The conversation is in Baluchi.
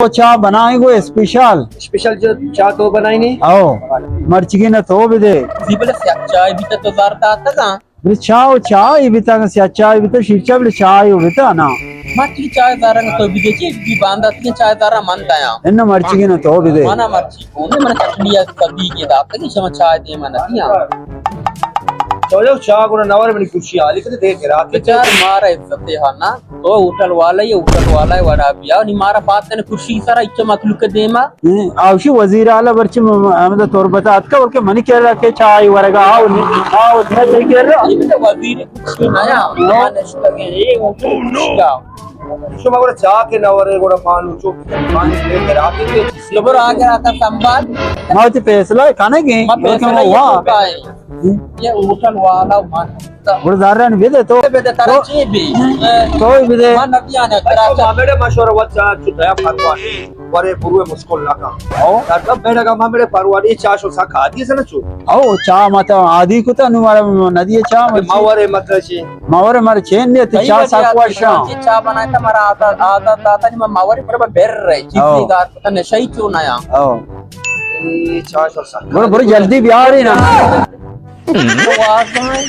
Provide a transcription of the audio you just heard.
تو چاہ بنائیں گو اسپیشل۔ اسپیشل جو چاہ تو بنائیں نی؟ او، مرچیگی نہ تو بدے۔ زی بلے سیاہ چاہ بیتا تو زار داتا گا۔ بلے چاہ و چاہ ہی بیتا، سیاہ چاہ بیتا، شیر چاہ، بلے چاہ ہی بیتا نا۔ مرچی چاہ زارا تو بدے چی، بی باندا تی چاہ زارا من دایا۔ ان مرچیگی نہ تو بدے۔ منا مرچی کون، من چٹنی کبھی کے داتا کہ شما چاہ دے من دیا۔ چلو چاہ گنا نوار منی کرسی حالی کتے دے گرا۔ بچار مارا عزت ہے نا۔ تو ہوٹل والا، یہ ہوٹل والا ہے، وڑا بیا، نی مارا پات نے کرسی سرا، اچھا مخلوق کے دیما۔ ہوں، آوشی وزیر اعلی برچی م-، م-، احمد تربت آتکا، بلکہ منی کہہ رہا کہ چاہ ورگا، آؤ نہیں، آؤ نہیں، صحیح کہہ رہا۔ یہ تو وزیر کرسی نیا، ہاں۔ نشتگے، یہ ہوٹل نشتا۔ شما گوڑا چاہ کے نہ ورے، گوڑا پانو چوک، پانو کے گرا کے، یہ چیز۔ تو برو آگے آتا سنبھال۔ ما تی فیصلہ کھانے گے، ما لیکن فیصلہ وہ یہ ہوا۔ تو کا ہے۔ یہ ہوٹل والا من۔ گڑا زاران بدے تو۔ بدے ترا تو، چی بی؟ تو ہی بدے۔ من نبی آنے ترا تو چا۔ مامڑے مشورہ وچا چو دیا پروانی۔ ورے بروے مشکل لگا۔ او۔ در دم بیڑا گا مامڑے پروانی چا شو سا کھا دی سنا چو۔ او، چا مت آدی کتا نو مارا ندی چا مرچی۔ ماورے مطلب چی؟ ماورے مر چین نے تی صحیح چا وجہ سا آتی کوشا۔ چا بناتا مارا آتا، آتا، آتا نی ماورے پر بر رہے۔ چیزی او۔ گار پتا نشئی چو نیا۔ او۔ اے چا شو سا۔ برو، برو جلدی بیاری نا۔ آواز ہے۔